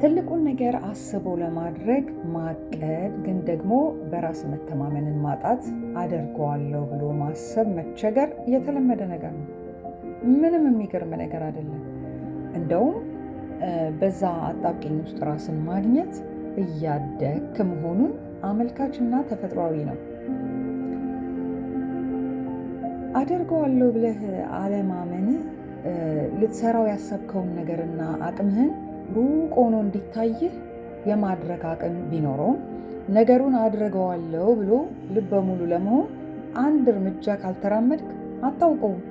ትልቁን ነገር አስቦ ለማድረግ ማቀድ ግን ደግሞ በራስ መተማመንን ማጣት፣ አደርገዋለሁ ብሎ ማሰብ መቸገር የተለመደ ነገር ነው። ምንም የሚገርም ነገር አይደለም። እንደውም በዛ አጣብቂኝ ውስጥ ራስን ማግኘት እያደግክ መሆኑን አመልካችና ተፈጥሯዊ ነው። አደርገዋለሁ ብለህ አለማመንህ ልትሰራው ያሰብከውን ነገርና አቅምህን ሩቅ ሆኖ እንዲታይህ የማድረግ አቅም ቢኖረውም ነገሩን አድርገዋለሁ ብሎ ልበ ሙሉ ለመሆን አንድ እርምጃ ካልተራመድክ አታውቀውም።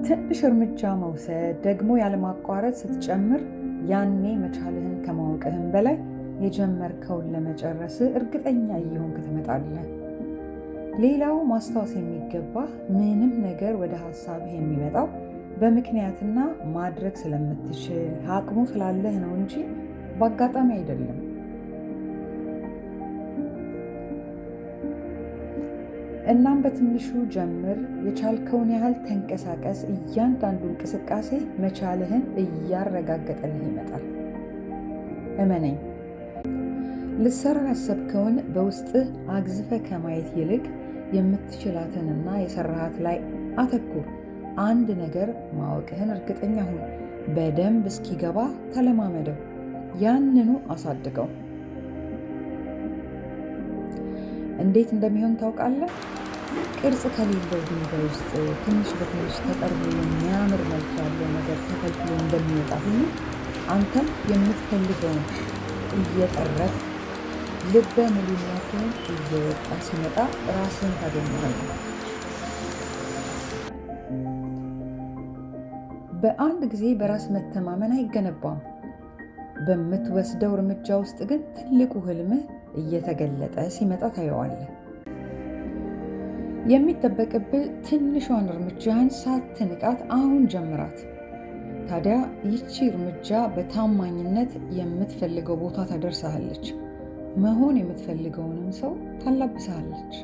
ትንሽ እርምጃ መውሰድ ደግሞ ያለማቋረጥ ስትጨምር ያኔ መቻልህን ከማወቅህም በላይ የጀመርከውን ለመጨረስ እርግጠኛ እየሆንክ ትመጣለህ። ሌላው ማስታወስ የሚገባ ምንም ነገር ወደ ሀሳብህ የሚመጣው በምክንያትና ማድረግ ስለምትችል አቅሙ ስላለህ ነው እንጂ በአጋጣሚ አይደለም። እናም በትንሹ ጀምር፣ የቻልከውን ያህል ተንቀሳቀስ። እያንዳንዱ እንቅስቃሴ መቻልህን እያረጋገጠልህ ይመጣል። እመነኝ፣ ልትሰራው ያሰብከውን በውስጥህ አግዝፈህ ከማየት ይልቅ የምትችላትንና የሰራሃት ላይ አተኩር። አንድ ነገር ማወቅህን እርግጠኛ ሁን። በደንብ እስኪገባ ተለማመደው፣ ያንኑ አሳድገው። እንዴት እንደሚሆን ታውቃለህ? ቅርጽ ከሌለው ድንጋይ ውስጥ ትንሽ በትንሽ ተጠርቦ የሚያምር መልክ ያለው ነገር ተፈልፍሎ እንደሚወጣ ሁሉ አንተም የምትፈልገውን እየጠረብክ ልበ ሙሉነትህን እየወጣ ሲመጣ ራስህን ታገኘዋለህ። በአንድ ጊዜ በራስ መተማመን አይገነባም። በምትወስደው እርምጃ ውስጥ ግን ትልቁ ህልምህ እየተገለጠ ሲመጣ ታየዋለህ። የሚጠበቅብህ ትንሿን እርምጃህን ሳትንቃት አሁን ጀምራት። ታዲያ ይቺ እርምጃ በታማኝነት የምትፈልገው ቦታ ታደርሰሃለች። መሆን የምትፈልገውንም ሰው ታላብሰሃለች።